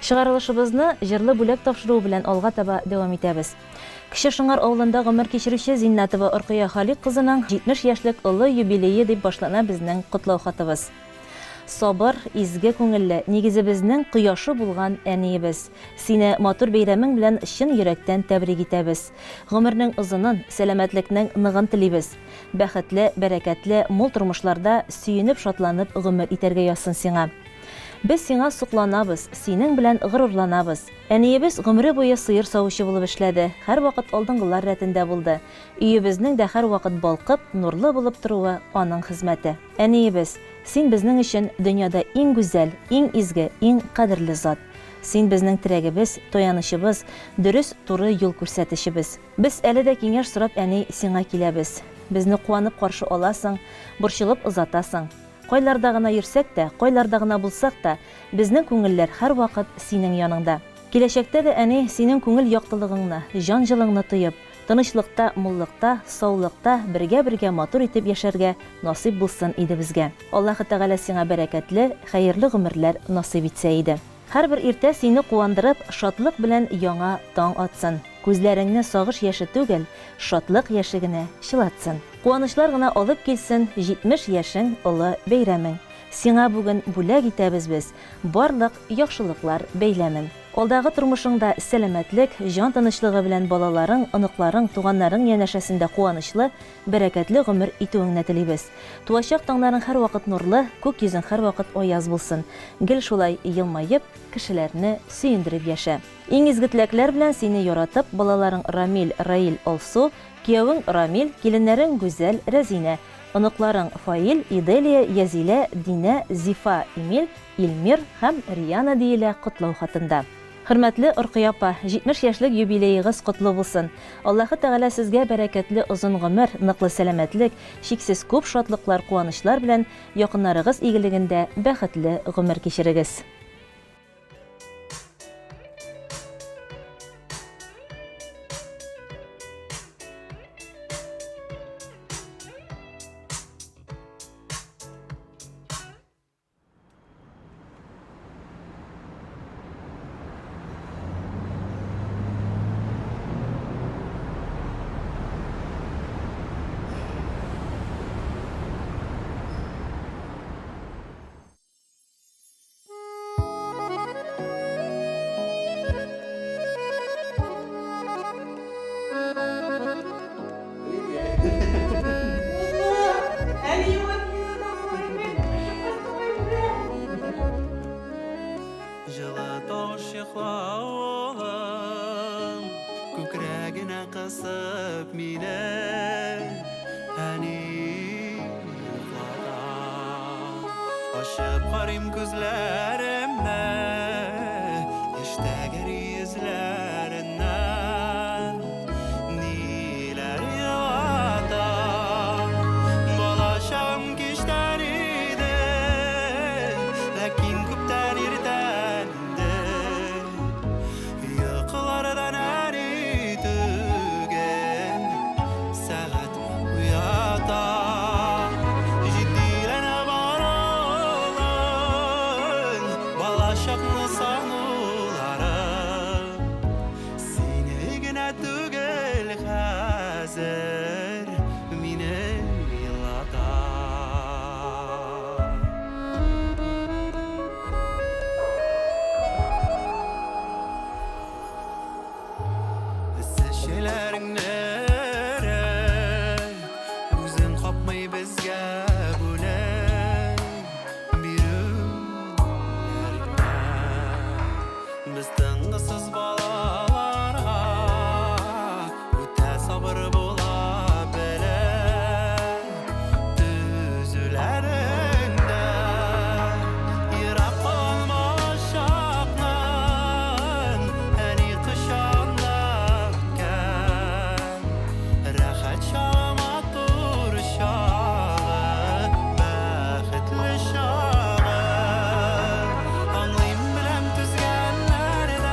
Чыгарылышыбызны җырлы бүләк тапшыруы белән алга таба дәвам итәбез. Кече Шыңар авылында гомер кичерүче Зиннәтова Оркыя Халик кызының 70 яшьлек олы юбилее дип башлана безнең котлау хатыбыз. Сабыр, изге күңелле, нигезебезнең кояшы булган әниебез! Сине матур бәйрәмең белән чын йөрәктән тәбрик итәбез. Гомернең озынын, сәламәтлекнең ныгын телибез. Бәхетле, бәрәкәтле, мул тормышларда сөенеп-шатланып гомер итәргә язсын сиңа. Без сиңа сокланабыз, синең белән горурланабыз. Әниебез гомере буе сыер савучы булып эшләде, һәрвакыт алдынгылар рәтендә булды. Өебезнең дә һәрвакыт балкып, нурлы булып торуы, аның хезмәте. Әниебез, син безнең өчен дөньяда иң гүзәл, иң изге, иң кадерле зат. Син безнең терәгебез, таянычыбыз, дөрес, туры юл күрсәтечебез. Без әле дә киңәш сорап, әни, сиңа киләбез. Безне куанып каршы аласың, борчылып озатасың. Кайларда гына йөрсәк тә, кайларда гына булсак та, безнең күңелләр һәрвакыт синең яныңда. Киләчәктә дә, әни, синең күңел яктылыгыңны, җан җылыңны тоеп, тынычлыкта, муллыкта, саулыкта бергә-бергә матур итеп яшәргә насыйп булсын иде безгә. Аллаһы Тәгалә сиңа бәрәкәтле, хәерле гомерләр насыйп итсә иде. Һәрбер иртә сине куандырып, шатлык белән яңа таң атсын. Күзләреңне сагыш яше түгел, шатлык яше генә чылатсын. Куанычлар гына алып килсен 70 яшең олы бәйрәмең. Сиңа бүген бүләк итәбез без барлык яхшылыклар бәйләмен. Алдагы тормышыңда сәламәтлек, җан тынычлыгы белән балаларың, оныкларың, туганнарың янәшәсендә куанычлы, бәрәкәтле гомер итүеңне телибез. Туачак таңнарың һәрвакыт нурлы, күк йөзең һәрвакыт аяз булсын. Гел шулай елмаеп, кешеләрне сөендереп яшә. Иң изге теләкләр белән сине яратып, балаларың Рамил, Раил, Алсу, киявең Рамил, киленнәрең Гүзәл, Рәзинә, оныкларың Фаил, Иделия, Язилә, Динә, Зифа, Эмиль, Илмир һәм Риана диелә котлау хатында. Хөрмәтле Оркыя апа, 70 яшьлек юбилеегыз котлы булсын! Аллаһы Тәгалә сезгә бәрәкәтле озын гомер, ныклы сәламәтлек, чиксез күп шатлыклар, куанычлар белән якыннарыгыз игелегендә бәхетле гомер кичерегез! Җылы тавыш йокла, улым, Күкрәгенә кысып мине, Әни йоклата. Ачып карыйм күзләремне, Яшь тәгәри йөзләреннән. Ниләр елата? Балачагым кичтән иде, Ләкин күптән иртән инде. Йокылардан әни түгел, Сәгать уята. Җитдиләнә бара улың, Балачакны сагынулары. Сине генә түгел хәзер мине елата. Эссе чәйләреңне эрет, үзең капмый безгә бүләк бирүләреңә. Без тынгысыз балаларга үтә сабыр була белеп түзүләреңдә ерак калмаячакмын әни кочагында үткән рәхәт чагы матур чагы бәхетле чагы аңлыйм беләм түзгәннәрдә.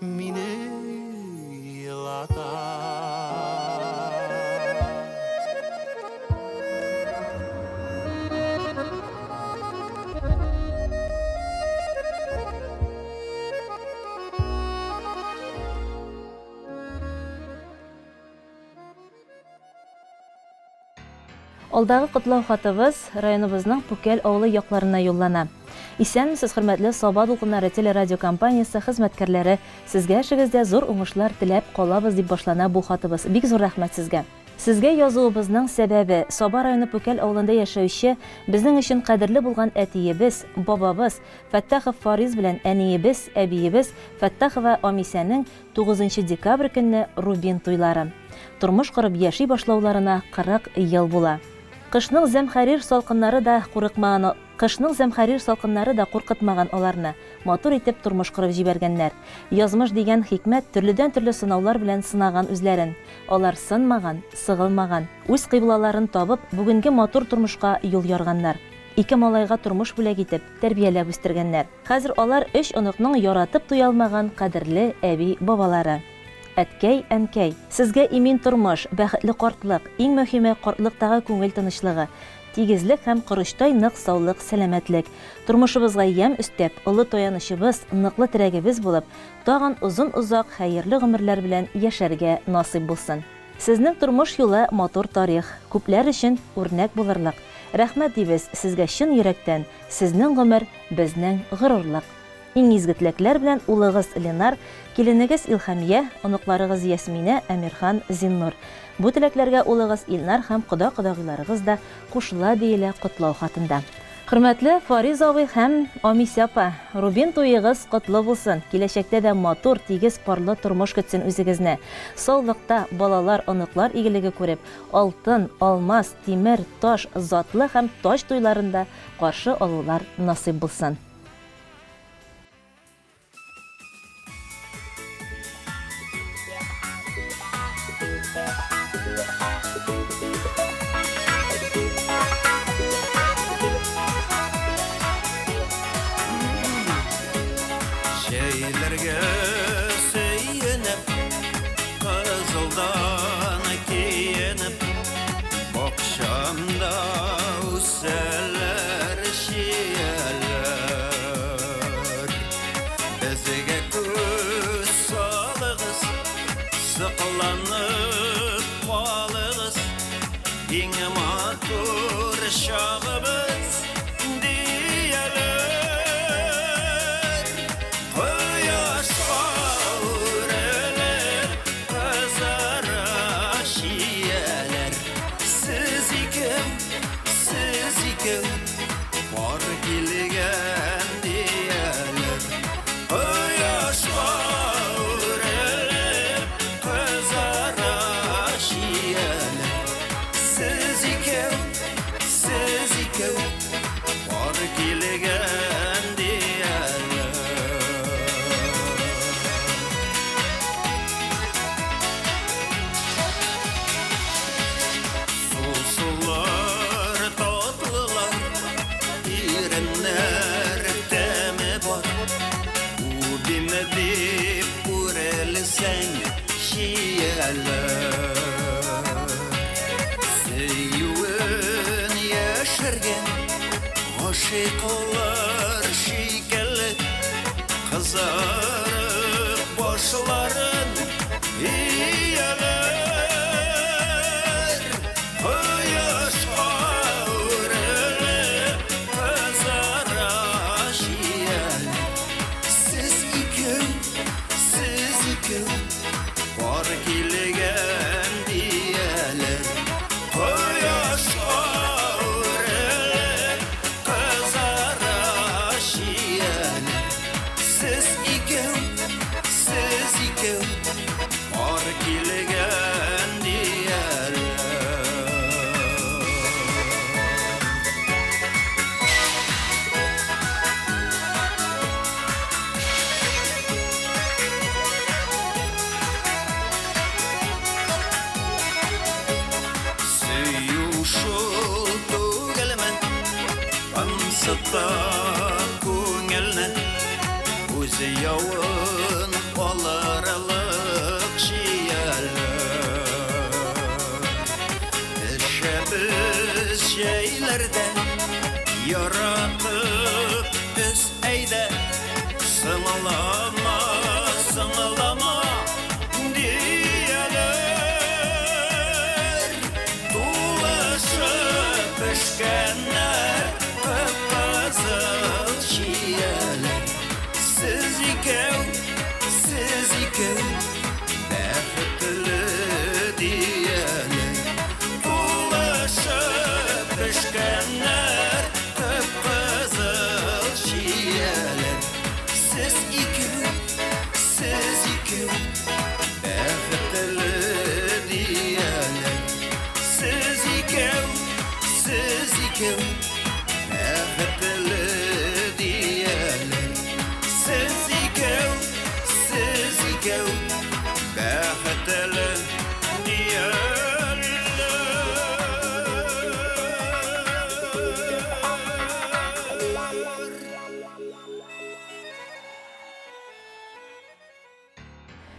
мине елата. Алдагы котлау хатыбыз районыбызның Пүкәл авылы якларына юллана. Исәнмесез, хөрмәтле Саба дулкыннары телерадиокомпаниясе хезмәткәрләре! Сезгә эшегездә зур уңышлар теләп калабыз, дип башлана бу хатыбыз. Бик зур рәхмәт сезгә! Сезгә язуыбызның сәбәбе, Саба районы Пүкәл авылында яшәүче, безнең өчен кадерле булган әтиебез, бабабыз, Фәттахов Фариз белән әниебез, әбиебез, Фәттахова Амисәнең Тугызынчы декабрь көнне Рубин туйлары. Тормыш корып яши башлауларына 40 ел була. Кышның зәмхәрир салкыннары да курыкмаган Кышның зәмхәрир салкыннары да куркытмаган аларны, матур итеп тормыш корып җибәргәннәр. Язмыш дигән хикмәт төрледән-төрле сынаулар белән сынаган үзләрен. Алар сынмаган, сыгылмаган. Үз кыйблаларын табып, бүгенге матур тормышка юл ярганнар. Ике малайга тормыш бүләк итеп, тәрбияләп үстергәннәр. Хәзер алар өч оныкның яратып туя алмаган кадерле әби-бабалары. Әткәй, әнкәй! Сезгә имин тормыш, бәхетле картлык, иң мөһиме, картлыктагы күңел тынычлыгы, тигезлек һәм корычтай нык саулык, сәламәтлек. Тормышыбызга ямь өстәп, олы таянычыбыз, ныклы терәгебез булып, тагын озын-озак хәерле гомерләр белән яшәргә насыйп булсын. Сезнең тормыш юлы матур тарих, күпләр өчен үрнәк булырлык. Рәхмәт дибез сезгә чын йөрәктән, сезнең гомер, безнең горурлык. Иң изге теләкләр белән улыгыз Ленар, киленегез Илһамия, оныкларыгыз Ясминә, Әмирхан, Зиннур. Бу теләкләргә улыгыз Илнар һәм кода-кодагыйларыгыз да кушыла, диелә котлау хатында. Хөрмәтле Фариз абый һәм Амисә апа, рубин туегыз котлы булсын, киләчәктә дә матур, тигез, парлы тормыш көтсен үзегезне. Саулыкта, балалар, оныклар игелеге күреп, алтын, алмаз, тимер, таш, затлы һәм таҗ туйларын да каршы алулар насыйп булсын. Җәйләргә сөенеп, кызылдан киенеп, бакчамда үсәләр чияләр. Безгә күз салыгыз, сокланып калыгыз. Иң матур чагыбыз дияләр. Кояшка үрелеп кызара чияләр. Сез икәү, сез икәү, пар килгән дияләр. Кояшка үрелеп кызара чияләр. Сез икәү, сез икәү, пар килгән дияләр. Сусулар, татлылар, иреннәр тәме бар. Үбим дип үрелсәң, чияләр. Сөюен яшергән гашыйклар шикелле, кызарып башларын ияләр. Кояшка үрелеп кызара чияләр. Сез икәү, сез икәү, пар килгән дияләр. Кояшка үрелеп кызара чияләр. Сез икәү, сез икәү, пар килгән дияләр. Сөю шул түгелме, ынсыта күңелне, үзе явын ала. икәү бәхетле дияләр. Тулышып пешкәннәр кып-кызыл чияләр. Сез икәү, сез икәү бәхетле дияләр. Сез икәү, сез икәү бәхетле дияләр. Сез икәү, сез икәү бәхетле дияләр.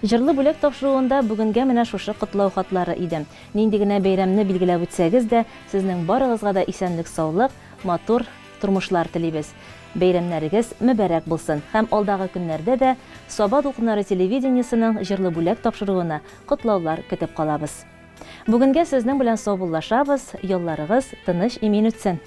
Җырлы бүләк тапшыруында бүгенгә менә шушы котлау хатлары иде. Нинди генә бәйрәмне билгеләп үтсәгез дә, сезнең барыгызга да исәнлек-саулык, матур тормышлар телибез. Бәйрәмнәрегез мөбарәк булсын һәм алдагы көннәрдә дә Саба дулкыннары телевидениесенең Җырлы бүләк тапшыруына котлаулар көтеп калабыз. Бүгенгә сезнең белән саубуллашабыз, ялларыгыз тыныч-имин үтсен!